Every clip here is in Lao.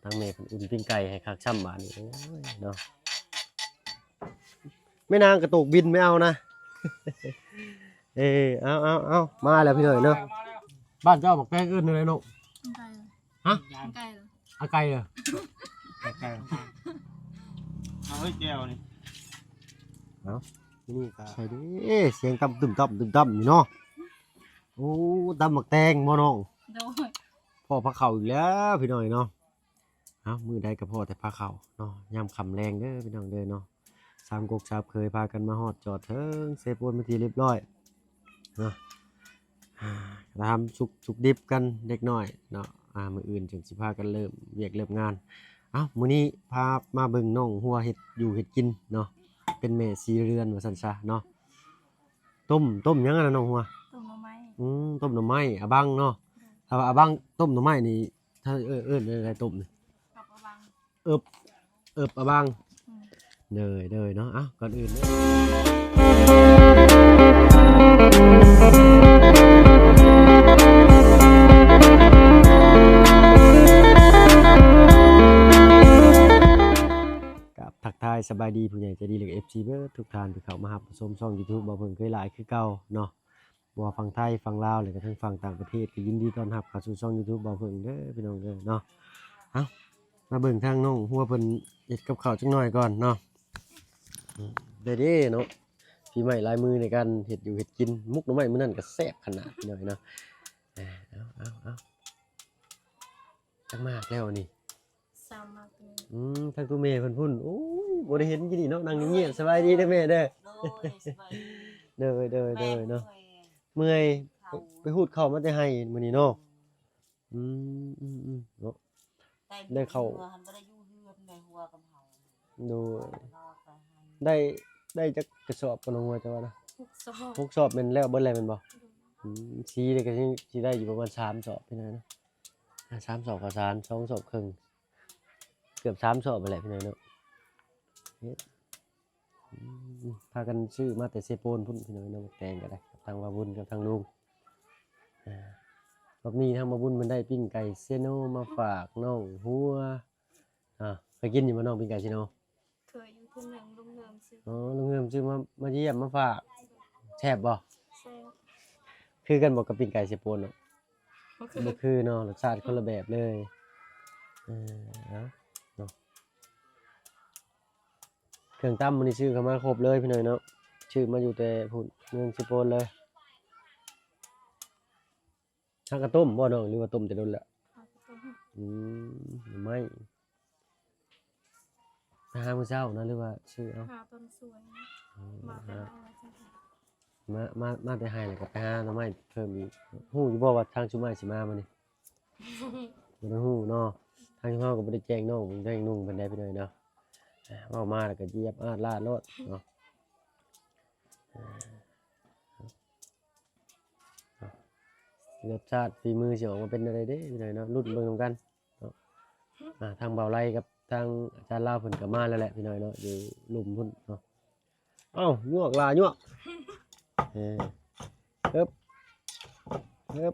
ທາງແມ່ເພິ່ນອຸ່ນປີ້ງໄກ່ໃຫ້ຄັກຊ້ຳບາດນີ້ ໂອ້ຍເນາະ ແມ່ນາງກະໂຕກບິນໄປເອົານະ ເອີ ເອົາໆໆ ມາແລ້ວພີ່ນ້ອງເນາະ ບ້ານເຈົ້າບັກແຕງເອີ້ນແນວໃດເນາະ? ໄກ່ ຮະ? ໄກ່ເອີ ອາໄກ່ເອີ ໄກ່ ເອົາເຮີ້ຍແຈ່ວນີ້ ເອົາ ນີ້ກະໃສ່ເດ້ ສຽງຕຳຕຶ້ມຕຳຕຶ້ມຕຳຢູ່ເນາະ ໂອ້ ຕຳບັກແຕງບໍ່ນ້ອງ? ໂດຍ ພໍ້ພາເຂົ້າອີກແລ້ວພີ່ນ້ອງເນາະ ເອົ້າ ມື້ໃດກະພໍ້ແຕ່ພາເຂົ້າເນາະ ຍາມຄ່ຳແລງເດີພີ່ນ້ອງເດີເນາະ ສາມກົກສາມເຂີຍພາກັນມາຮອດຈອດເຖິງເຊໂປນເປັນທີ່ຮຽບຮ້ອຍເນາະ ອ່າ ຖາມສຸກ ສຸກດິບກັນເລັກນ້ອຍເນາະ ອ່າ ມື້ອື່ນຈຶ່ງຊິພາກັນເລີ່ມວຽກເລີ່ມງານ ເອົ້າ ມື້ນີ້ພາມາເບິ່ງນ້ອງຫົວເຮັດຢູ່ເຮັດກິນເນາະ ເປັນແມ່ສີ່ເຮືອນວ່າຊັ້ນຊະເນາະ ຕົ້ມ ຕົ້ມຫຍັງຫັ້ນນະນ້ອງຫົວ? ຕົ້ມໜໍ່ໄມ້ ອືມ ຕົ້ມໜໍ່ໄມ້ ອາບັງເນາະ ໂດຍ ຖ້າວ່າອາບັງ ຕົ້ມໜໍ່ໄມ້ນີ້ ຖ້າເອີ້ນ ເອີ້ນແນວໃດຕົ້ມນີ້? ອາບັງ ເອິບ ເອິບອາບັງ ອືມ ເດີ ເດີເນາະ ເອົ້າ ກ່ອນອື່ນເດີ ກາບທັກທາຍສະບາຍດີຜູ້ໃຫຍ່ໃຈດີ ແລະ ເອັຟຊີ ເບິດທຸກທ່ານທີ່ເຂົ້າມາຮັບມາຊົມຊ່ອງຢູທູບບ່າວເຜິ້ງເຄີຍຫຼາຍຄືເກົ່າເນາະ. ບໍ່ວ່າຝັ່ງໄທ ຝັ່ງລາວ ແລະກະທັງຝັ່ງຕ່າງປະເທດ ກະຍິນດີຕ້ອນຮັບເຂົ້າສູ່ຊ່ອງຢູທູບບ່າວເຜິ້ງເດີພີ່ນ້ອງເດີເນາະ. ເອົ້າ ມາເບິ່ງທາງນ້ອງຫົວເພິ່ນເຮັດກັບເຂົ້າຈັກໜ້ອຍກ່ອນເນາະ. ໄດ້ເດ້ເນາະ ຝີໄມ້ລາຍມືໃນການເຮັດຢູ່ເຮັດກິນ. ໝົກໜໍ່ໄມ້ມື້ນັ້ນກະແຊບຂະໜາດພີ່ນ້ອງເນາະ. ເອົ້າ ເອົ້າ ເອົ້າ ຈັກໝາກແລ້ວນີ້? ສາມໝາກ. ອືມ ທາງຕູ້ແມ່ເພິ່ນພຸ້ນ ໂອ້ຍ ບໍ່ໄດ້ເຫັນຢູ່ນີ້ເນາະ ນັ່ງງຽບໆ. ສະບາຍດີເດີແມ່ເດີ. ໂດຍ ສະບາຍດີ. ໂດຍ ໂດຍ ໂດຍເນາະ. ເມື່ອຍ ເມື່ອຍ ເຂົ້າ ໄປ ໄປຮູດເຂົ້າມາແຕ່ໄຮ່ມື້ນີ້ເນາະ. ອືມ ອືມ ອືມ ເນາະ ໄດ້ເຂົ້າ ໄດ້ເຂົ້າ ເມື່ອຫັ້ນບໍ່ໄດ້ຢູ່ເຮືອນ ແມ່ຫົວກັບເຮົາ. ໂດຍ ໄດ້ ໄດ້ຈັກກະສອບກະນ້ອງຫົວ ເຈົ້າວ່ານະ? ຫົກສອບ. ຫົກສອບແມ່ນແລ້ວເບິດແລ້ວແມ່ນບໍ່? ໂດຍ. ອືມ ສີນີ້ກະຊິ ຊິໄດ້ຢູ່ປະມານສາມສອບພີ່ນ້ອງເນາະ. ອ່າ ສາມສອບເຂົ້າສານ ສອງສອບເຄິ່ງ ເກືອບສາມສອບຫັ້ນແຫຼະພີ່ນ້ອງເນາະ. ເຮັດ ອືມ ພາກັນຊື້ມາແຕ່ເຊໂປນພຸ້ນພີ່ນ້ອງເນາະ ໝາກແຕງກະໄດ້ ກັບທາງບ່າວບຸນກັບທາງລຸງ. ອ່າ ຮອບນີ້ທາງບ່າວບຸນເພິ່ນໄດ້ປີ້ງໄກ່ເຊໂນມາຝາກນ້ອງຫົວ. ອ່າ ເຄີຍກິນຢູ່ບໍ່ນ້ອງ ປີ້ງໄກ່ເຊໂນ? ເຄີຍຢູ່ ເທື່ອໜຶ່ງ ລຸງເຮີມຊື້. ອໍ ລຸງເຮີມຊື້ມາ ມາຢ້ຽມມາຝາກ. ແຊບບໍ່? ແຊບ. ຄືກັນບໍ່ກັບປີ້ງໄກ່ເຊໂປນເນາະ? ບໍ່ຄື ບໍ່ຄືເນາະ ລົດຊາດຄົນລະແບບເລີຍ. ເອີ ເອົາເນາະ ເຄື່ອງຕຳມື້ນີ້ຊື້ເຂົ້າມາຄົບເລີຍພີ່ນ້ອງເນາະ ຊື້ມາຢູ່ແຕ່ພຸ້ນ ເມືອງເຊໂປນເລີຍ. ຫາກະຕົ້ມບໍ່ນ້ອງ ຫຼືວ່າຕົ້ມແຕ່ດົນແລ້ວ? ຫາກະຕົ້ມ. ອືມ ໜໍ່ໄມ້ ໄປຫາມື້ເຊົ້ານະ ຫຼືວ່າຊື້ເອົາ? ຫາຕອນສວນ. ອໍ ມາແຕ່ ຫາ ມາ ມາ ມາແຕ່ໄຮ່ ແລ້ວກະໄປຫາໜໍ່ໄມ້ເພີ່ມອີກ. ຮູ້ຢູ່ບໍ່ວ່າທາງຊຸມອ້າຍຊິມາມື້ນີ້? ບໍ່ໄດ້ຮູ້ເນາະ ທາງເຮົາກະບໍ່ໄດ້ແຈ້ງນ້ອງແຈ້ງນຸ່ງເພິ່ນໄດ້ພີ່ນ້ອງເນາະ. ອ່າ ເວົ້າມາແລ້ວກະຢຽບອາດລາດໂລດເນາະ. ອ່າ ລົດຊາດຝີມືຊິອອກມາເປັນແນວໃດເດ້ພີ່ນ້ອງເນາະ ລຸ້ນເບິ່ງນຳກັນເນາະ. ອ່າ ທາງບ່າວໄລກັບທາງອາຈານລາວເພິ່ນກະມາແລ້ວແຫຼະພີ່ນ້ອງເນາະ ຢູ່ລຸ່ມພຸ້ນເນາະ. ເອົ້າ ຍວກຫຼ້າຍວກ ເອີ ເອີບ ເອີບ.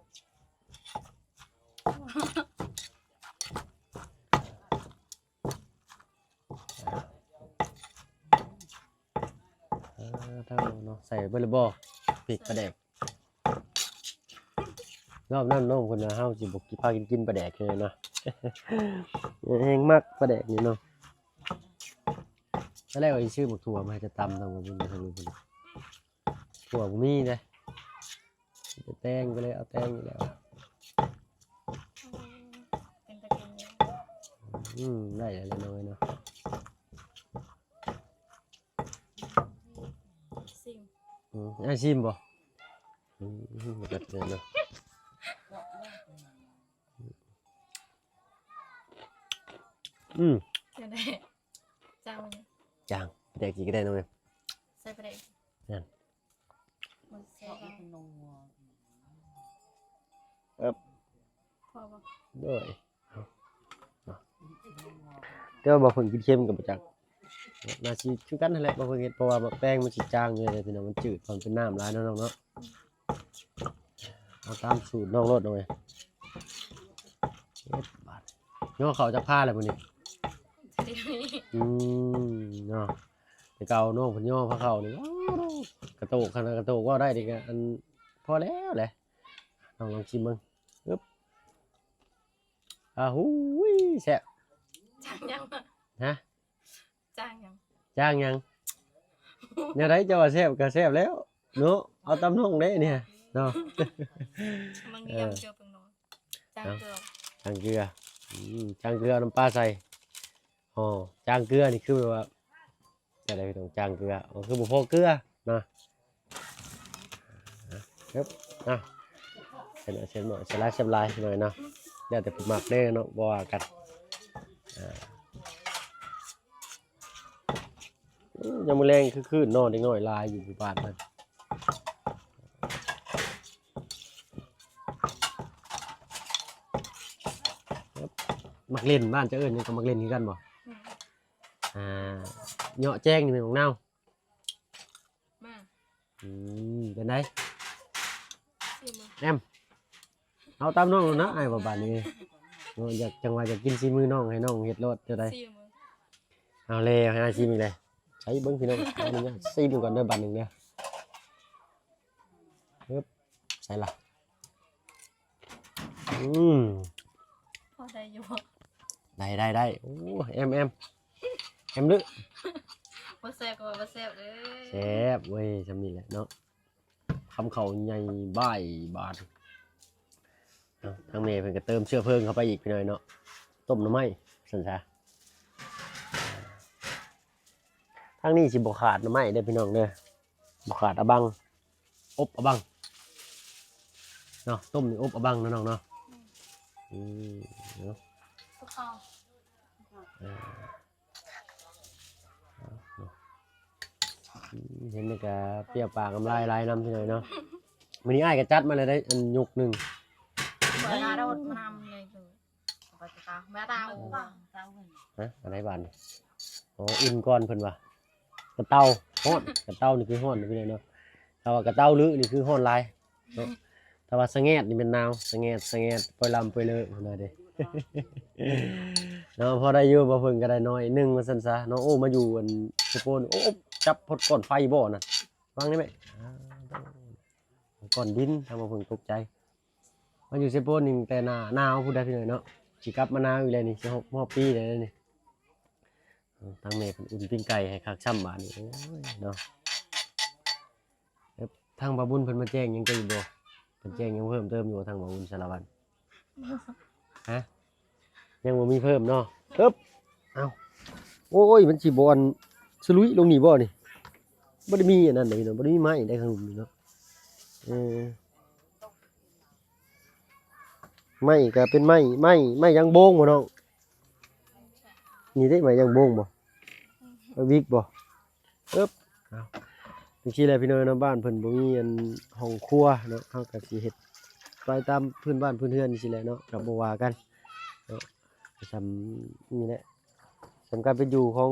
ເອີ ທາງເນາະ ໃສ່ເບິດແລ້ວບໍ່ ພິກປາແດກ? ຮອບນັ້ນນ້ອງເພິ່ນວ່າເຮົາຊິບໍ່ພາກັນກິນປາແດກເລີຍນະ ແຮງມັກປາແດກນີ້ເນາະ. ຕອນແລກວ່າຊິຊື້ໝາກຖົ່ວມາໃຫ້ຈະຕຳ ທາງບໍ່ມີ ທາງລູກເພິ່ນ ຖົ່ວບໍ່ມີເດ້. ແຕ່ງກະເລີຍເອົາແຕ່ງນີ້ແຫຼະ. ເປັນຕາກິນຢູ່. ອືມ ໄດ້ແລ້ວນ້ອຍເນາະ. ຊີມ. ອືມ ໃຫ້ຊີມບໍ່? ອືມ ເນາະ. ອືມ ຈັ່ງໃດ? ຈາງບໍ່? ຈາງ ປາແດກຈີກະໄດ້ນ້ອງ. ໃສ່ປາແດກ ນັ້ນ ມັນແຊບ. ເອີບ ພໍບໍ່? ໂດຍ. ແຕ່ວ່າບ່າວເຜິ້ງກິນເຄັມກະບໍ່ຈັກ ໜ້າຊິຄືກັນຫັ້ນແຫຼະ ບ່າວເຜິ້ງເຮັດ ເພາະວ່າໝາກແຕງມັນຊິຈາງຢູ່ເດ້ພີ່ນ້ອງ ມັນຈືດ ເພາະມັນເປັນນ້ຳຫຼາຍເນາະນ້ອງເນາະ. ເອົາຕາມສູດນ້ອງໂລດນ້ອງເອີຍ. ເຮັດບາດ ຍໍເຂົ້າຈັກພາແລ້ວມື້ນີ້? ອືມ ເນາະ ແຕ່ເກົ່ານ້ອງເພິ່ນຍໍພາເຂົ້ານີ້ ໂອ້ ກະໂຕກ ຄັນວ່າກະໂຕກເວົ້າໄດ້ນີ້ກະ ອັນ ພໍແລ້ວແຫຼະ. ລອງ ລອງຊີມເບິ່ງ ອຶບ ອາຫູຍ ແຊບ. ຈ້າງຫຍັງ? ຮະ? ຈ້າງຫຍັງ? ຈ້າງຫຍັງ? ແນວໃດເຈົ້າວ່າແຊບກະແຊບແລ້ວເນາະ ເອົາຕຳນ້ອງເດ້ນີ້ເນາະ. ບາງທີ ເອີ ເຈົ້າເບິ່ງເນາະ ຈ້າງເກືອ ຈ້າງເກືອ ອືມ ຈ້າງເກືອເອົານ້ຳປາໃສ່. ອໍ ຈ້າງເກືອນີ້ຄືແບບວ່າ ຈັ່ງໃດພີ່ນ້ອງ ຈ້າງເກືອ ອໍ ຄືບໍ່ພໍເກືອນະ. ເອີ ເອີ ເອົາ ເສັ້ນ ເສັ້ນໜ້ອຍ ເສັ້ນຫຼາຍ ເສັ້ນຫຼາຍໜ້ອຍເນາະ ແລ້ວແຕ່ຜູ້ມັກເດ້ເນາະ ບໍ່ວ່າກັນ. ເອີ ອືມ ຍາມມື້ແລງຄືຄືນເນາະ ເດັກນ້ອຍຫຼາຍຢູ່ບ້ານເພິ່ນ. ໝາກເລັ່ນ ບ້ານເຈົ້າເອີ້ນຫຍັງ ກໍໝາກເລັ່ນຄືກັນບໍ່? ອືມ ອ່າ ເຍາະແຈ້ງນີ້ແມ່ນໝາກນາວ. ແມ່ນ. ອືມ ເປັນໃດ? ຊີມເບິ່ງ ແອມ ເອົາຕາມນ້ອງໂລດນະ ອ້າຍວ່າບາດນີ້ເນາະ ຢາກ ຈັ່ງວ່າຢາກກິນສີມືນ້ອງ ໃຫ້ນ້ອງເຮັດໂລດ ຈັ່ງໃດ? ຊີມເບິ່ງ ເອົາແລ້ວ ໃຫ້ອ້າຍຊີມອີກແລ້ວ. ໃສ່ເບິ່ງພີ່ນ້ອງ ຂໍອະນຸຍາດຊີມກ່ອນເດີ ບາດໜຶ່ງເດີ. ເອີບ ໃສ່ລະ ອືມ ພໍໄດ້ຢູ່ບໍ່? ໄດ້ ໄດ້ ໄດ້. ໂອ້ ແອມ ແອມ ແອມເດີ ບໍ່ແຊບກໍວ່າບໍ່ແຊບເດີ. ແຊບເວີຍ ຊ່ຳນີ້ແຫຼະເນາະ ຄຳເຂົ້າໃຫຍ່ບາຍບາດເນາະ. ທາງແມ່ເພິ່ນກໍເຕີມເຊື້ອເພີງເຂົ້າໄປອີກພີ່ນ້ອງເນາະ ຕົ້ມໜໍ່ໄມ້ຊັ້ນຊະ. ທາງນີ້ຊິບໍ່ຂາດໜໍ່ໄມ້ເດີພີ່ນ້ອງເດີ ບໍ່ຂາດອະບັງ ອົບອະບັງເນາະ ຕົ້ມນີ້ອົບອະບັງເນາະນ້ອງເນາະ. ອືມ ເນາະ ເອີ ເຫັນແລ້ວກະປ່ຽວປາກນ້ຳລາຍໄຫຼນຳພີ່ນ້ອງເນາະ. ມື້ນີ້ອ້າຍກໍຈັດມາແລ້ວໄດ໋ ອັນຍົກໜຶ່ງ ມາດາວ ມານຳເລີຍ ມາດາວ ຮະ ອັນໃດບາດນີ້? ອໍ ອຸ່ນກ່ອນເພິ່ນວ່າ ກະເຕົາຮ້ອນ ກະເຕົານີ້ຄືຮ້ອນພີ່ນ້ອງເນາະ ຖ້າວ່າກະເຕົາລຶນີ້ຄືຮ້ອນຫຼາຍ ເນາະ ຖ້າວ່າສະແງດນີ້ແມ່ນໜາວ ສະແງດ ສະແງດ ປ່ອຍລຳປ່ອຍເລີພຸ້ນນະເດ້ ເນາະ. ພໍໄດ້ຢູ່ ບໍ່ເພິ່ງກໍໄດ້ໜ້ອຍໜຶ່ງວ່າຊັ້ນຊະເນາະ. ໂອ້ ມາຢູ່ອັນເຊໂປນ ໂອ້ ຈັບພົດກ້ອນໄຟບໍ່ນັ້ນ ວາງໄດ້ໄໝ? ອ່າ ກ້ອນດິນ ທາງບໍ່ເພິ່ງຕົກໃຈ. ມາຢູ່ເຊໂປນນີ້ແຕ່ໜ້າໜາວພຸ້ນໃດ໋ພີ່ນ້ອງເນາະ ຊິກັບມາໜາວອີກແລ້ວນີ້ ຊິຮອດຮອບປີແລ້ວນີ້. ເອີ ທາງແມ່ເພິ່ນອຸ່ນປີ້ງໄກ່ໃຫ້ຄັກຊ້ຳບາດນີ້ ໂອ້ຍເນາະ. ເອີ ທາງບ່າວບຸນເພິ່ນມາແຈ້ງຫຍັງກັນອີກບໍ່? ເພິ່ນແຈ້ງຫຍັງເພີ່ມເຕີມຢູ່ບໍ່ ທາງບ່າວບຸນສາລະວັນ? ຮະ? ຍັງບໍ່ມີເພີ່ມເນາະ. ເອີບ ເອົ້າ ໂອ້ຍ ມັນຊິບໍ່ອັນສະລຸຍລົງນີ້ບໍ່ນີ້? ບໍ່ໄດ້ມີອັນນັ້ນເດ້ພີ່ນ້ອງ ບໍ່ໄດ້ມີໄມ້ໄດ້ຂ້າງລຸ່ມນີ້ເນາະ. ເອີ ໄມ້ກໍເປັນໄມ້ ໄມ້ ໄມ້ຍາງໂບງບໍ່ນ້ອງ? ນີ້ເດ້ໄມ້ຍາງໂບງບໍ່? ໄມ້ວິກບໍ່? ເອີບ ເອົາ ຈັ່ງຊີ້ແຫຼະພີ່ນ້ອງເນາະ ບ້ານເພິ່ນບໍ່ມີອັນຫ້ອງຄົວເນາະ ເຮົາກໍຊິເຮັດໄປຕາມພື້ນບ້ານພື້ນເຮືອນນີ້ຊີ້ແຫຼະເນາະ ກໍບໍ່ວ່າກັນເນາະ. ກໍສ່ຳນີ້ແຫຼະ ສ່ຳການເປັນຢູ່ຂອງ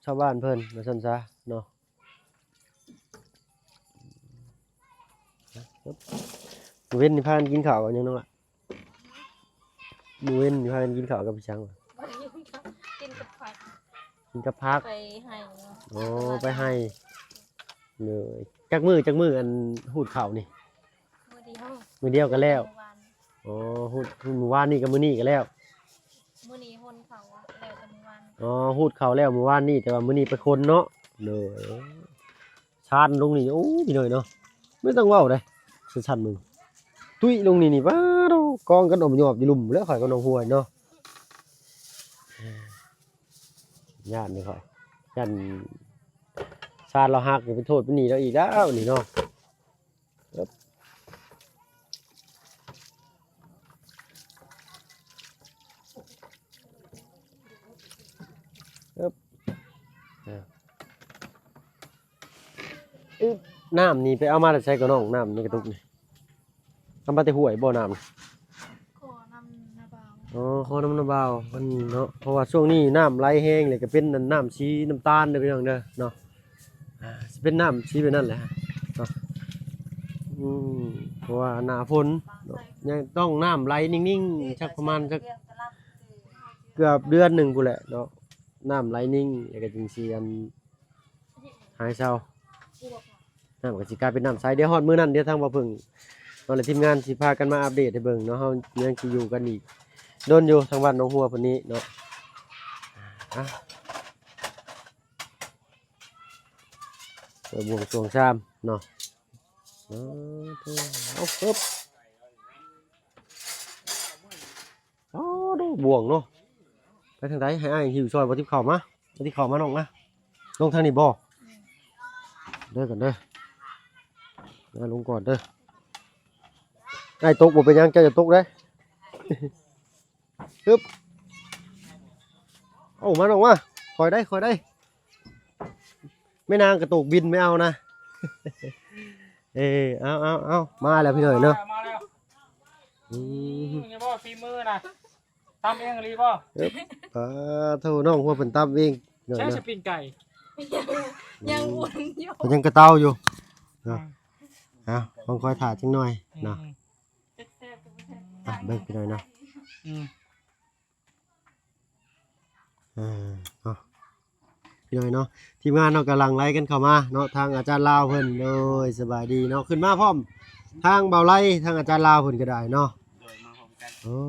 ຊາວບ້ານເພິ່ນວ່າຊັ້ນຊະເນາະ. ມື້ເວັນນີ້ພາກັນກິນເຂົ້າກັບຫຍັງນ້ອງລະ? ມື້ເວັນນີ້ພາກັນກິນເຂົ້າກັບອີ່ຫຍັງ? ກິນກັບຜັກ ກິນກັບຜັກ ໄປໄຮ່ເນາະ. ອໍ ໄປໄຮ່ ໂດຍ. ຈັກມື້ ຈັກມື້ອັນຮູດເຂົ້ານີ້? ມື້ດຽວ ມື້ດຽວກໍແລ້ວ. ອໍ ຮູດ ຮູດມື້ວານນີ້ກັບມື້ນີ້ກໍແລ້ວ. ມື້ນີ້ໂຮນເຂົ້າແລ້ວແຕ່ມື້ວານ. ອໍ ຮູດເຂົ້າແລ້ວມື້ວານນີ້ ແຕ່ວ່າມື້ນີ້ໄປຂົນເນາະ. ໂດຍ. ຊານລົງນີ້ ໂອ້ ພີ່ນ້ອງເນາະ ບໍ່ຕ້ອງເວົ້າເດ້ ຊັ້ນໆ ເບິ່ງ ຕຸ້ຍລົງນີ້ນີ້ ປາດໂທ້ ກອງກັນອົບຍອບຢູ່ລຸ່ມແລ້ວ ຂ້ອຍກັບນ້ອງຮວຍເນາະ. ຢ້ານເດ້ຂ້ອຍ ຢ້ານຊານລາວຫັກ ເປັນໂທດເປັນໜີ້ລາວອີກແລ້ວນີ້ເນາະ. ອຶບ ອາ ອຶບ ນ້ຳນີ້ໄປເອົາມາແຕ່ໃສກໍນ້ອງ? ນ້ຳໃນກະຕຸກນີ້ ເອົາມາແຕ່ຫ້ວຍບໍ່ນ້ຳ? ຂໍນ້ຳນາບ່າວ. ອໍ ຂໍນ້ຳນາບ່າວເພິ່ນເນາະ ເພາະວ່າຊ່ວງນີ້ນ້ຳໄຫຼແຮງ ແລ້ວກໍເປັນອັນນ້ຳສີນ້ຳຕານເດີພີ່ນ້ອງເດີເນາະ. ອ່າ ຊິເປັນນ້ຳສີແບບນັ້ນແຫຼະເນາະ. ອືມ ເພາະວ່າໜ້າຝົນເນາະ ຍັງຕ້ອງນ້ຳໄຫຼນິ່ງໆ ຈັກປະມານຈັກ ເກືອບເດືອນໜຶ່ງພຸ້ນແຫຼະເນາະ ນ້ຳໄຫຼນິ່ງ ແລ້ວກໍຈຶ່ງຊິອັນ ຫາຍເຊົາ ນ້ຳກໍຊິກາຍເປັນນ້ຳໃສ. ດຽວຮອດມື້ນັ້ນ ດຽວທາງບ່າວເຜິ້ງເນາະ ແລະ ທີມງານຊິພາກັນມາອັບເດດໃຫ້ເບິ່ງເນາະ. ເຮົາຍັງຊິຢູ່ກັນອີກດົນຢູ່ທາງບ້ານໜອງຫົວເພິ່ນນີ້ເນາະ. ອ່ະ ເອີ ບວງສວງຊາມເນາະ. ເອີ ເອົາ ເອີບ ອໍ ໂດ ບ່ວງເນາະ. ໄປທາງໃດ? ໃຫ້ອ້າຍຫິ້ວຊ່ອຍບໍ່? ຕິບເຂົ້າມາ ຕິບເຂົ້າມານ້ອງມາ. ລົງທາງນີ້ບໍ່? ເດີ ກ່ອນເດີ ເດີ ລົງກ່ອນເດີ. ອ້າຍຕົກບໍ່ເປັນຫຍັງ ເຈົ້າຢ່າຕົກເດ້. ຮຶບ ເອົາມານ້ອງມາ ຄ່ອຍໄດ້ ຄ່ອຍໄດ້. ແມ່ນາງກະໂຕກບິນໄປເອົານະ. ເອີ ເອົາ ເອົາ ເອົາ ມາແລ້ວພີ່ນ້ອງເນາະ. ມາແລ້ວ ອືມ ນີ້ບໍ່ ຝີມືນະ ຕຳເອງອີ່ຫຼີບໍ່? ເອີ ປາໂທ ນ້ອງຫົວເພິ່ນຕຳເອງເນາະ. ໃຊ້ສະປິງໄກ່ ຍັງອຸ່ນຢູ່ ເພິ່ນຍັງກະເຕົາຢູ່ເນາະ. ອືມ ເອົາ ຕ້ອງຄອຍຖ້າຈັກໜ້ອຍເນາະ. ອືມ ອ່ະ ເບິ່ງພີ່ນ້ອງເນາະ. ອືມ ເອີ ເນາະ ພີ່ນ້ອງເນາະ ທີມງານເຮົາກຳລັງໄລ່ກັນເຂົ້າມາເນາະ. ທາງອາຈານລາວເພິ່ນ ໂດຍ ສະບາຍດີເນາະ ຂຶ້ນມາພ້ອມທາງບ່າວໄລ ທາງອາຈານລາວເພິ່ນກໍໄດ້ເນາະ. ໂດຍ ມາພ້ອມກັນ. ໂອ້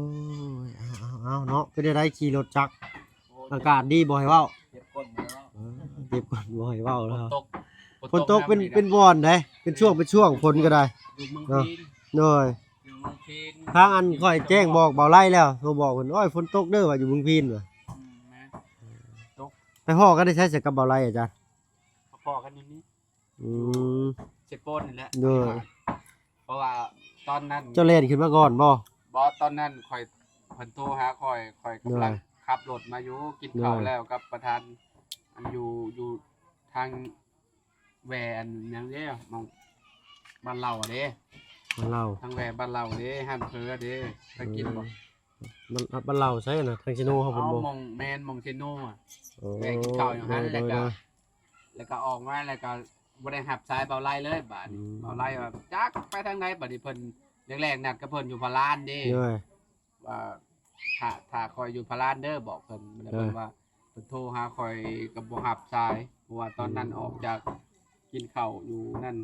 ຍ ເອົາ ເອົາ ເອົາເນາະ ເປັນແນວໃດຂີ່ລົດຈັກ? ໂອ້ຍ ອາກາດດີບໍ່ໃຫ້ເວົ້າ ເຈັບກົ້ນໝົດແລ້ວ. ເອີ ເຈັບກົ້ນບໍ່ໃຫ້ເວົ້າແລ້ວ. ຝົນຕົກ ຝົນຕົກເປັນ ເປັນບ່ອນເດ້ ເປັນຊ່ວງ ເປັນຊ່ວງ ຝົນກໍໄດ້ ຢູ່ເມືອງພີນ. ໂດຍ ຢູ່ເມືອງພີນ ທາງອັນຂ້ອຍແຈ້ງບອກບ່າວໄລແລ້ວ ໂທບອກເພິ່ນ ໂອ້ຍ ຝົນຕົກເດີວ່າ ຢູ່ເມືອງພີນວ່າ. ອືມ ແມ່ນ ຕົກ. ໄປພໍ້ກັນໄດ້ໃສກັບບ່າວໄລອາຈານ? ພໍ້ກັນຢູ່ນີ້. ອືມ ເຊໂປນນີ້ແຫຼະ. ໂດຍ ເພາະວ່າຕອນນັ້ນ ເຈົ້າແລ່ນຂຶ້ນມາກ່ອນບໍ່? ບໍ່ ຕອນນັ້ນຂ້ອຍ ເພິ່ນໂທຫາຂ້ອຍ ຂ້ອຍກຳລັງ ໂດຍ ຂັບລົດມາຢູ່ ກິນເຂົ້າ ໂດຍ ແລ້ວກັບປະທານ ອັນຢູ່ ຢູ່ທາງ ແວ່ອັນຫຍັງເດ້ ໝ່ອງບ້ານເຫຼົ່າເດ້ ບ້ານເຫຼົ່າ ທາງແວ່ບ້ານເຫຼົ່າເດ້ ຮ້ານເຝີເດ້ ໄປກິນບໍ່? ເອີ ບ້ານ ບ້ານເຫຼົ່າໃສນະ? ທາງເຊໂນເຮົາພຸ້ນບໍ່? ເອົາ ໝ່ອງ ແມ່ນ ໝ່ອງເຊໂນອະ. ໂອ້ ແວ່ກິນເຂົ້າຢູ່ຫັ້ນ ໂດຍ ແລ້ວກະ ໂດຍ ແລ້ວກະອອກມາ ແລ້ວກະບໍ່ໄດ້ຮັບສາຍບ່າວໄລເລີຍບາດນີ້. ອືມ ບ່າວໄລວ່າ ຈັກໄປທາງໃດບາດນີ້ ເພິ່ນແລກໆນັດກັບເພິ່ນຢູ່ພະລານເດ້. ໂດຍ ວ່າຖ້າ ຖ້າຂ້ອຍຢູ່ພະລານເດີ ບອກເພິ່ນ ແລ້ວເພິ່ນວ່າ ເພິ່ນໂທຫາຂ້ອຍກໍບໍ່ຮັບສາຍ ເພາະວ່າຕອນນັ້ນອອກຈາກກິນເຂົ້າຢູ່ນັ້ນ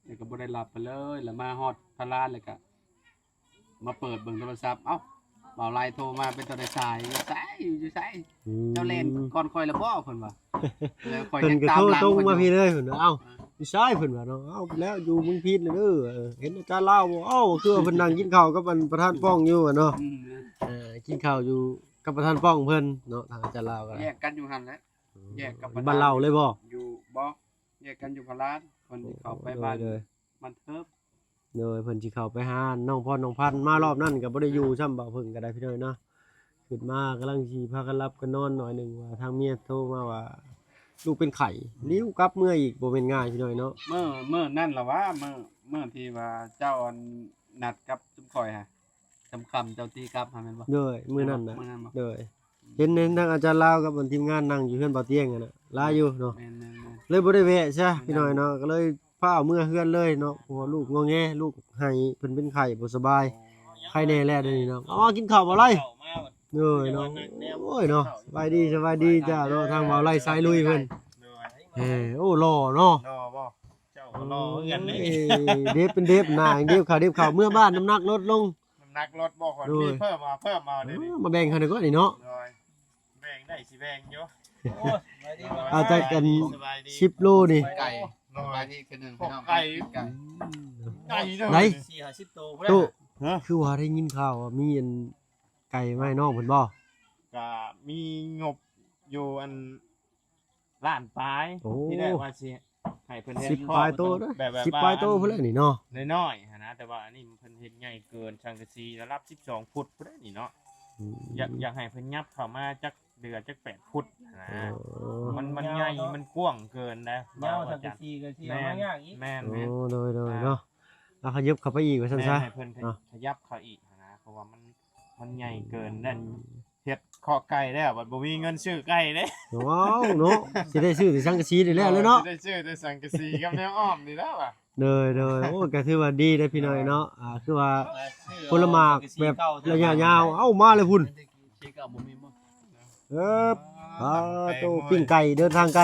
ແລ້ວກໍບໍ່ໄດ້ຮັບເພິ່ນເລີຍ ແລ້ວມາຮອດພະລານ ແລ້ວກໍມາເປີດເບິ່ງໂທລະສັບ ເອົ້າ ບ່າວໄລໂທມາ ເປັນຕາໄດ້ສາຍ ຢູ່ໃສ ຢູ່ໃສ ອືມ ເຈົ້າແລ່ນກ່ອນຂ້ອຍແລ້ວບໍ່? ເພິ່ນວ່າ ແລ້ວຂ້ອຍ ເພິ່ນກໍໂທຕົງມາພີ້ເລີຍ ເພິ່ນວ່າ ເອົ້າ ຢູ່ໃສ ເພິ່ນວ່າເນາະ. ເອົ້າ ແລ້ວຢູ່ເມືອງພີນເດີ ເອີ ເຫັນອາຈານລາວບໍ່? ເອົ້າ ຄືວ່າເພິ່ນນັ່ງກິນເຂົ້າກັບອັນປະທານປ້ອງຢູ່ວ່າເນາະ. ອືມ ເອີ ກິນເຂົ້າຢູ່ກັບປະທານປ້ອງເພິ່ນເນາະ ທາງອາຈານລາວກໍໄດ້ ແຍກກັນຢູ່ຫັ້ນແຫຼະ. ອືມ ແຍກກັບ ບ້ານເຫຼົ່າເລີຍບໍ່? ຢູ່ ບໍ່ ແຍກກັນຢູ່ພະລານ ເພິ່ນຊິເຂົ້າໄປ ໂອ້ ບ້ານ ໂດຍ ໂດຍ ມັນເທີບ ໂດຍ ເພິ່ນຊິເຂົ້າໄປຫານ້ອງພອນ ນ້ອງພັນ ມາລອບນັ້ນກໍບໍ່ໄດ້ຢູ່ຊ້ຳ ບ່າວເຜິ້ງກໍໄດ້ ພີ່ນ້ອງເນາະ. ຂຶ້ນມາກຳລັງຊິພາກັນຫຼັບກັນນອນໜ້ອຍໜຶ່ງ ວ່າທາງເມຍໂທມາວ່າລູກເປັນໄຂ້ ລິ້ວກັບເມືອອີກ ບໍ່ແມ່ນງ່າຍ ພີ່ນ້ອງເນາະ. ມື້ ມື້ນັ້ນລະຫວາ ມື້ ມື້ທີ່ວ່າເຈົ້າອັນນັດກັບຊຸມຂ້ອຍຫະ ຄ່ຳໆ ເຈົ້າຕີກັບຫັ້ນແມ່ນບໍ່? ໂດຍ ມື້ນັ້ນນະ ມື້ນັ້ນບໍ່? ໂດຍ ເຫັນ ເຫັນທາງອາຈານລາວກັບອັນທີມງານນັ່ງຢູ່ເຮືອນບ່າວຕຽງຫັ້ນນະ ຫຼາຍຢູ່ເນາະ. ແມ່ນໆໆ ເລີຍບໍ່ໄດ້ແວະຊະ ພີ່ນ້ອງເນາະ ກໍເລີຍພາເອົາເມືອເຮືອນເລີຍເນາະ ເພາະວ່າລູກງອແງ ລູກໄຫ້ ເພິ່ນເປັນໄຂ້ບໍ່ສະບາຍ ອໍ ໄຂ້ແນ່ແລ້ວດຽວນີ້ເນາະ. ເອົາ ກິນເຂົ້າບໍ່ໄລ? ໂດຍເນາະ ໂອ້ຍເນາະ ສະບາຍດີ ສະບາຍດີເຈົ້າເນາະ ທາງບ່າວໄລສາຍລຸຍເພິ່ນ. ໂດຍ ເອີ ໂອ້ ຫຼໍ່ເນາະ ຫຼໍ່ບໍ່? ເຈົ້າກໍຫຼໍ່ຄືກັນເດ້ ໂອ້ຍ ເດັບເປັນເດັບ ໜ້າເດັບຂາວເດັບຂາວ ເມືອບ້ານນ້ຳໜັກລົດລົງ. ນ້ຳໜັກລົດບໍ່? ຂ້ອຍ ໂດຍ ມີເພີ່ມມາ ເພີ່ມມາເດນີ້ ເອີ ມາແບ່ງໃຫ້ໜ້ອຍກວ່ານີ້ເນາະ. ໂດຍ ແບ່ງໄດ້ຊິແບ່ງຢູ່. ໂອ້ຍ ເອົາຈັກອັນ ສະບາຍດີ ສິບໂລນີ້ ໄກ່ ໂດຍ ສະບາຍດີຄືໜຶ່ງ ໄກ່ ພີ່ນ້ອງ ໄກ່ ອືມ ໄກ່ເດີ ໄດ້ ສີ່ຫ້າສິບໂຕພຸ້ນແຫຼະ. ຕູ້ ຮະ ຄືວ່າໄດ້ຍິນຂ່າວວ່າມີອັນໄກ່ມາໃຫ້ນ້ອງເພິ່ນບໍ່? ກະມີງົບຢູ່ອັນ ລ້ານປາຍ. ໂອ້ ທີແລກວ່າຊິໃຫ້ເພິ່ນເຮັດ ສິບປາຍໂຕເດີ ແບບ ແບບ ສິບປາຍໂຕພຸ້ນແຫຼະນີ້ເນາະ ນ້ອຍໆຫັ້ນນະ ແຕ່ວ່າອັນນີ້ເພິ່ນເຮັດໃຫຍ່ເກີນ ສັງກະສີລະດັບສິບສອງຟຸດພຸ້ນແຫຼະນີ້ເນາະ. ອືມ ຢາກ ຢາກໃຫ້ເພິ່ນຫຍັບເຂົ້າມາຈັກເດືອ ຈັກແປດຟຸດຫັ້ນນະ. ໂອ້ ມັນ ມັນໃຫຍ່ ມັນກວ້າງເກີນນະ ຍາວ ສັງກະສີກໍຊິເອົາມາຍາກອີກ. ແມ່ນໆ ໂອ້ ໂດຍໆເນາະ ອ່າ ເອົາຂະຫຍິບເຂົ້າໄປອີກວ່າຊັ້ນຊະ ແມ່ນ ໃຫ້ເພິ່ນ ເນາະ ຂະຫຍັບເຂົ້າອີກຫັ້ນນະ ເພາະວ່າມັນ ມັນໃຫຍ່ເກີນນັ້ນ ອືມ ເຮັດຄອກໄກ່ແລ້ວ ບັດບໍ່ມີເງິນຊື້ໄກ່ເດ້. ວ້າວເນາະ ຊິໄດ້ຊື້ແຕ່ສັງກະສີນີ້ແຫຼະເນາະ ເອີ ຊິໄດ້ຊື້ແຕ່ສັງກະສີກັບແນວອ້ອມນີ້ແຫຼະວ່າ. ໂດຍໆ ໂອ້ ກໍຖືວ່າດີເດ້ພີ່ນ້ອງເນາະ ອ່າ ຄືວ່າ ເອີ ຜົນລະໝາກແບບໄລຍະຍາວ ເອົ້າ ມາແລ້ວພຸ້ນ ສັງກະສີເກົ່າບໍ່ມີບໍ່? ເອີບ ປາໂຕ ປີ້ງໄກ່ເດີນທາງໄກ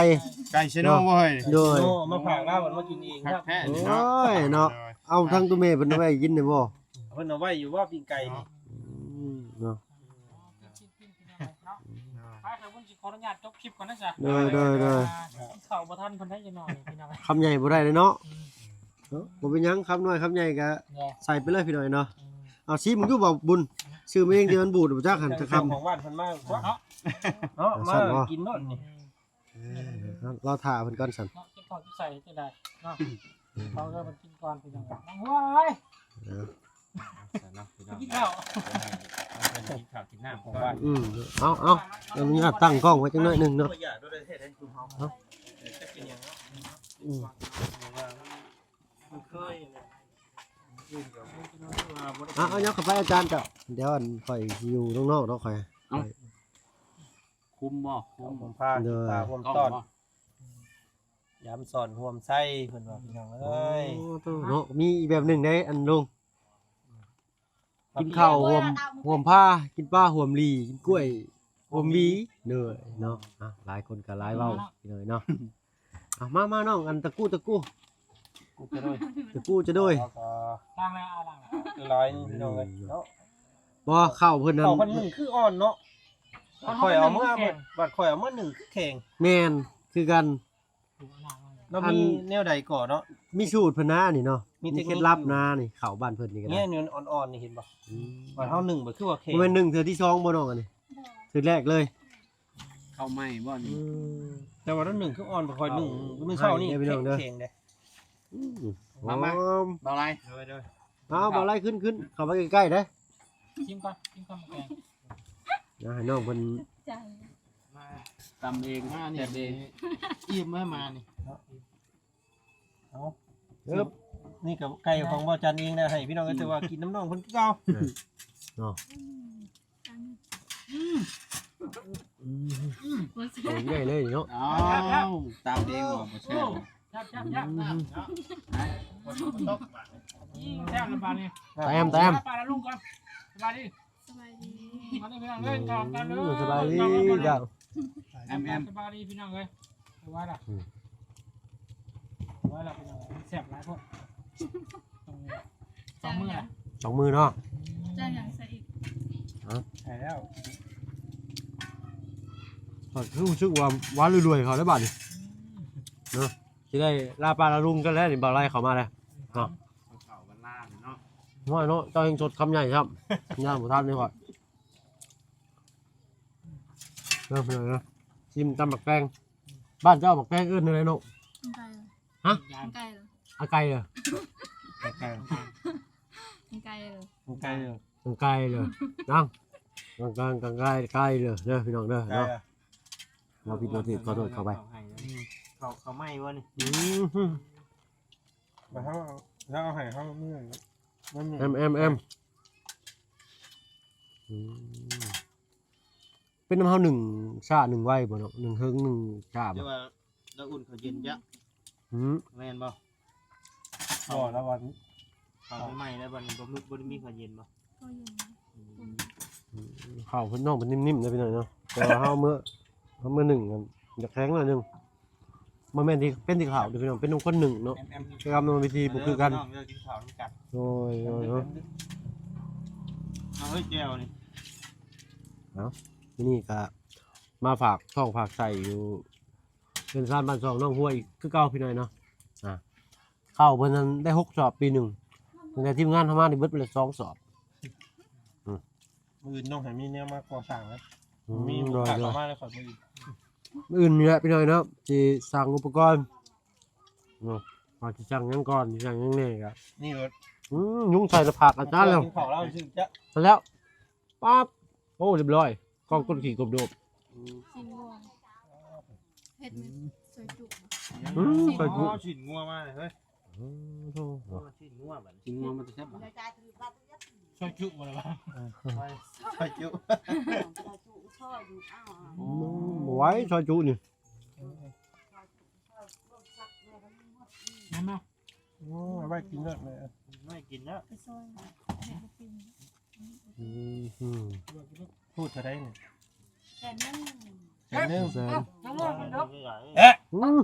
ໄກ່ເຊໂນບໍ່ເຮີ້ຍ? ໂດຍ ເນາະ ມາຝາກລາວ ເພິ່ນມາກິນເອງ ຄັກແທ້ນີ້ເນາະ ໂອ້ຍເນາະ ເອົາທາງໂຕແມ່ເພິ່ນໄວ້ກິນໄດ້ບໍ່? ເພິ່ນເອົາໄວ້ຢູ່ບໍ່ປີ້ງໄກ່ນີ້? ອືມ ເນາະ ໄປ ເພິ່ນຊິຂໍອະນຸຍາດຈົບຄລິບກ່ອນນະຊະ ໂດຍ ໂດຍ ໂດຍ ກິນເຂົ້າບໍ່ທັນເພິ່ນໄດ້ຈັກໜ້ອຍພີ່ນ້ອງ ຄຳໃຫຍ່ບໍ່ໄດ້ເດ້ເນາະ ອືມ ເນາະ ບໍ່ເປັນຫຍັງ ຄຳນ້ອຍຄຳໃຫຍ່ກະໃສ່ໄປເລີຍພີ່ນ້ອງເນາະ ອືມ ເອົາຊີມເບິ່ງດູບໍ່ບຸນ ຊື້ມາເອງທີ່ມັນບູດບໍ່ຈັກຫັ້ນຈັກຄຳ ເຈົ້າຂອງບ້ານເພິ່ນມາເນາະ ເນາະ ມາກິນໂລດນີ້ ເອີ ເນາະ ລໍຖ້າເພິ່ນກ່ອນຊັ້ນ ເນາະ ກິນເຂົ້າຢູ່ໃສຈັ່ງໃດເນາະ ເຂົາກໍມາກິນກ່ອນພີ່ນ້ອງ ນ້ອງຫົວເອີຍ ເອີ ເນາະ ພີ່ນ້ອງ ກິນເຂົ້າ ເພິ່ນກິນເຂົ້າກິນນ້ຳກ່ອນ ອືມ ເອົາ ເອົາ ອະນຸຍາດຕັ້ງກ້ອງໄວ້ຈັກໜ້ອຍໜຶ່ງເນາະ ເອົາ ອືມ ເອົາ ເອົາ ຍັບເຂົ້າໄປອາຈານເຈົ້າ ດຽວອັນຂ້ອຍຊິຢູ່ນອກໆເນາະ ຂ້ອຍ ເອົ້າ ຄຸມບໍ່? ຄຸມ ຄຸມຜ້າ ໂດຍ ກິນຜ້າຮ່ວມຕ້ອນ ຢາມສອນຮ່ວມໄຊ ເພິ່ນວ່າ ພີ່ນ້ອງເອີຍ ໂອ້ ໂຕເນາະ ມີອີກແບບໜຶ່ງເດ້ ອັນລຸງ ກິນເຂົ້າຮ່ວມ ຮ່ວມພາ ກິນປາຮ່ວມຫຼີ່ ກິນກ້ວຍຮ່ວມຫວີ ໂດຍເນາະ ອ່ະ ຫຼາຍຄົນກໍຫຼາຍເວົ້າ ພີ່ນ້ອງເອີຍເນາະ ອ່ະ ມາ ມານ້ອງ ອັນຕະກູ້ ຕະກູ້ ຕະກູ້ຈະໂດຍ ຕະກູ້ຈະໂດຍ ລ້າງແລ້ວ ອ່າ ລ້າງແລ້ວ ຫຼາຍພີ່ນ້ອງເອີຍເນາະ ບໍ່ ເຂົ້າເພິ່ນນັ້ນ ເຂົ້າເພິ່ນໜຶ້ງຄືອ່ອນເນາະ ຂ້ອຍເອົາມາ ບັດຂ້ອຍເອົາມາໜຶ້ງຄືແຂງ ແມ່ນ ຄືກັນ ລາວມີອັນແນວໃດກໍເນາະ ມີສູດເພິ່ນນານີ້ເນາະ ມີເຕັກນິກ ມີເຄັດລັບນານີ້ ເຂົ້າບ້ານເພິ່ນນີ້ກໍໄດ້ ແມ່ນອ່ອນໆນີ້ ເຫັນບໍ່? ອືມ ວ່າເຮົາໜຶ້ງບໍ່ຄືວ່າແຂງ ບໍ່ແມ່ນໜຶ້ງເທື່ອທີສອງບໍ່ນ້ອງ ອັນນີ້? ບໍ່ ເທື່ອແລກເລີຍ ເຂົ້າໃໝ່ບໍ່ນີ້? ອືມ ແຕ່ວ່າໜຶ້ງຄືອ່ອນ ບໍ່ຄ່ອຍໜຶ້ງ ມື້ເຊົ້ານີ້ ແຂງເດ້ ອືມ ມາ ມາ ຫອມ ບ່າວໄລ ໂດຍໆ ເອົາ ບ່າວໄລ ຂຶ້ນໆ ເຂົ້າໄປໃກ້ໆເດ້ ຊີມກ່ອນ ຊີມກ່ອນ ໝາກແຕງ ດຽວໃຫ້ນ້ອງເພິ່ນ ຕຳເອງ ມານີ້ ແຊບເອງ ອີ່ມມາ ມານີ້ ເອົາ ເອີບ ນີ້ກໍໄກ່ຂອງບ່າວຈັນເອງນະ ໃຫ້ພີ່ນ້ອງເອີຍ ແຕ່ວ່າກິນນຳນ້ອງເພິ່ນຄືເກົ່າ ເອີ ເນາະ ອືມ ອືມ ອືມ ບໍ່ແຊບ ໂອ້ຍ ໃຫຍ່ເລີຍເນາະ ອ້າວ ຕຳເອງບໍ່ ບໍ່ແຊບ ແຊບໆໆ ອືມ ແຊບລະບາດນີ້ ແຕມ ແຕມ ປາລະລຸງກ່ອນ ສະບາຍດີ ສະບາຍດີ ມາເດີພີ່ນ້ອງເດີ ກິນເຂົ້າກັນເດີ ອືມ ສະບາຍດີເຈົ້າ ແອມໆ ສະບາຍດີພີ່ນ້ອງເອີຍ ໄຫວລະ ອືມ ໄຫວລະພີ່ນ້ອງ ແຊບຫຼາຍໂພດ ສອງມື້ລະ ສອງມື້ເນາະ ຈະຫຍັງໃສ່ອີກ ຮະ ໃສ່ແລ້ວ ຂ້ອຍຄືຮູ້ສຶກວ່າຫວານລວຍໆ ເຂົ້າໄດ້ບາດນີ້ ອືມ ເນາະ ຊິໄດ້ລາປ້າລາລຸງກັນແລ້ວນີ້ ບ່າວໄລເຂົ້າມາແລ້ວເນາະ ເຂົ້າກັນລາເນາະ ນ້ອຍເນາະ ເຈົ້າແຮ່ງສົດຄຳໃຫຍ່ຊ້ຳ ຍ່າງບໍ່ທັນເດ້ຂ້ອຍ ເນາະ ເນາະ ຊີມຕຳໝາກແຕງ ບ້ານເຈົ້າໝາກແຕງເອີ້ນແນວໃດນ້ອງ? ອັງໄກ ຮະ? ອັງໄກເລີ ອາໄກເລີ ອັງໄກເລີ ອັງໄກເລີ ອັງໄກເລີ ອັງໄກເລີ ນາງ ອັງໄກ ອັງໄກ ໄກເລີເດີພີ່ນ້ອງເດີເນາະ ເວົ້າຜິດເວົ້າຖືກ ຂໍໂທດເຂົ້າໄປ ອືມ ເຂົ້າ ເຂົ້າໃໝ່ບໍ່ນີ້? ອືມ ແລ້ວເຮົາ ແລ້ວເອົາໃຫ້ເຮົາເມື່ອ ແອມ ແອມ ແອມ ອືມ ເປັນນຳເຮົາໜຶ້ງຊ້າໜຶ້ງໄວບໍ່ເນາະ ໜຶ້ງເຫິງໜຶ້ງຊ້າບໍ່? ແຕ່ວ່າລາວອຸ່ນເຂົ້າເຢັນຈ້ະ ຫືມ ແມ່ນບໍ່? ບໍ່ ລາວວ່າເຂົ້າໃໝ່ໆ ແລ້ວບັດນີ້ບໍ່ມີ ບໍ່ໄດ້ມີເຂົ້າເຢັນບໍ່? ເຂົ້າເຢັນ ອືມ ເຂົ້າເພິ່ນນ້ອງເພິ່ນນິ່ມໆ ເດ້ພີ່ນ້ອງເນາະ ແຕ່ວ່າເຮົາເມື່ອ ເຮົາເມື່ອໜຶ້ງ ຢາກແຂງໜ້ອຍໜຶ່ງ ບໍ່ແມ່ນທີ່ເປັນທີ່ຂາວເດ້ພີ່ນ້ອງ ເປັນນຳຄົນໜຶ້ງເນາະ ແອມໆ ແຕ່ວ່າມັນວິທີບໍ່ຄືກັນ ເດີພີ່ນ້ອງເດີ ກິນເຂົ້ານຳກັນ ໂອ້ຍ ໂອ້ຍ ໂອ້ຍ ເອົາເຮີ້ຍ ແຈ່ວນີ້ ເອົາ ມື້ນີ້ກະມາຝາກທ້ອງຝາກໄສ້ຢູ່ເຮືອນຊານບ້ານຊ່ອງນ້ອງຫົວອີກຄືເກົ່າພີ່ນ້ອງເນາະ ອ່າ ເຂົ້າເພິ່ນນັ້ນໄດ້ຫົກສອບປີໜຶ່ງ ຕັ້ງແຕ່ທີມງານເຮົາມານີ້ເບິດໄປແລ້ວສອງສອບ ອືມ ມື້ອື່ນຕ້ອງໃຫ້ມີແນວມາກໍ່ສ້າງນະ ອືມ ມີ ໂດຍໆ ເຂົ້າມາແລ້ວຂ້ອຍມື້ອື່ນ ມື້ອື່ນນີ້ແຫຼະພີ່ນ້ອງເນາະ ຊິສ້າງອຸປະກອນເນາະ ວ່າຊິສ້າງຫຍັງກ່ອນ ຊິສ້າງຫຍັງແດ່ກະ ນີ້ໂລດ ອືມ ຍຸງໃສ່ໜ້າຜາກອາຈານແລ້ວ ກິນເຂົ້າແລ້ວຊື່ຈະ ແລ້ວ ປັບ ໂອ້ ຮຽບຮ້ອຍ ກ້ອງກົ້ນຂີ້ກົບໂດບ ຊີ້ນງົວ ເຮັດ ອືມ ຊອຍຈຸ ອືມ ຊີ້ນງົວ ຊອຍຈຸ ຊີ້ນງົວມາເລີຍເຮີ້ຍ ໂອ້ໂຫ ຊີ້ນງົວບັດ ຊີ້ນງົວມັນຈະແຊບບັດ ຊອຍຈຸບໍ່ລະ ຊອຍຈຸ ອືມ ບໍ່ໄຫວຊອຍຈຸນີ້ ແມ່ນບໍ່? ໂອ້ ເອົາໄວ້ກິນເລີດແມ່ ໄວ້ກິນແລ້ວ ໄປຊອຍ ອືມ ພູດເທົ່າໃດນີ້? ແສນໜຶ່ງ ແສນໜຶ່ງ ແສນ ອືມ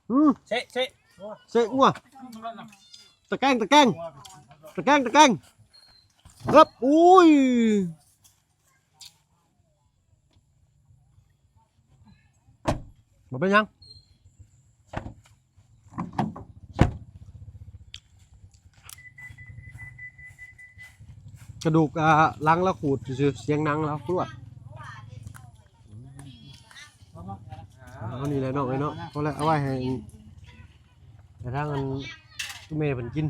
ອືມ ເຊະ ເຊະ ເຊະງົວ ຕະແກງ ຕະແກງ ຕະແກງ ຕະແກງ ເອີບ ອຸ້ຍ ບໍ່ເປັນຫຍັງ ກະດູກ ອ່າ ຫຼັງລາວຂູດຊື່ໆ ສຽງໜັງລາວຂວດ ເອົານີ້ແຫຼະນ້ອງເອີຍເນາະ ພໍແລ້ວ ເອົາໄວ້ໃຫ້ ໃຫ້ທາງອັນແມ່ເພິ່ນກິນ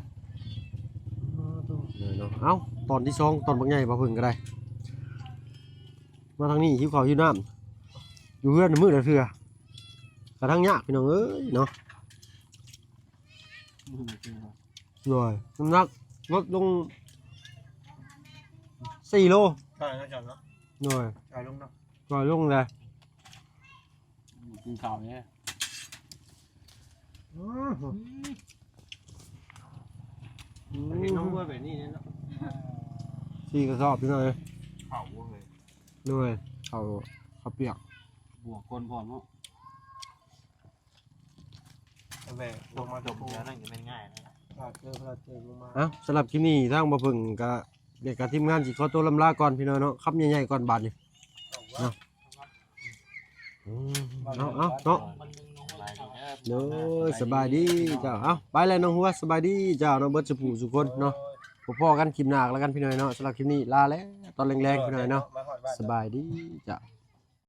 ເນາະ. ເອົ້າ ຕອນທີສອງ ຕອນບັກໃຫຍ່ ບໍ່ເພິ່ງກໍໄດ້ ມາທາງນີ້ ຫິວເຂົ້າຫິວນ້ຳ ຢູ່ເຮືອນມື້ລະເທື່ອ ກະທັງຍາກ ພີ່ນ້ອງເອີຍເນາະ. ໂດຍ ນ້ຳໜັກລົດລົງສີ່ໂລ ໃຊ່ເນາະ ໂດຍ ໃສ່ລົງເນາະ ກໍລົງແລ້ວ ກິນເຂົ້ານີ້ ອືມ ເຫັນນ້ອງບົວແບບນີ້ເນາະ ສີ່ກະສອບ ພີ່ນ້ອງເອີຍ ເຂົ້າເວີຍ ໂດຍ ເຂົ້າ ເຂົ້າປຽກ ບວກຄົນພ້ອມເນາະ. ແບບລົງມາຕົກເຮືອນັ້ນກໍແມ່ນງ່າຍນະ ພະລາດເຈີ ພະລາດເຈີລົງມາ. ເອົ້າ ສຳລັບຄລິບນີ້ທາງບໍ່ເພິ່ງກໍ ແລະກໍທີມງານຊິຂໍຕົວລຳລາກ່ອນ ພີ່ນ້ອງເນາະ ຄຳໃຫຍ່ໆກ່ອນບາດນີ້ເນາະ. ອືມ ເອົາ ເອົາເນາະ ໂດຍ ສະບາຍດີເຈົ້າ. ເອົ້າ ໄປແລ້ວນ້ອງຫົວ ສະບາຍດີເຈົ້າເນາະ ເບິດສູ່ຜູ້ສູ່ຄົນເນາະ. ພໍ້ກັນຄລິບໜ້າແລ້ວກັນ ພີ່ນ້ອງເນາະ. ສຳລັບຄລິບນີ້ລາແລ້ວ ຕອນແລງໆ ພີ່ນ້ອງເນາະ ສະບາຍດີເຈົ້າ.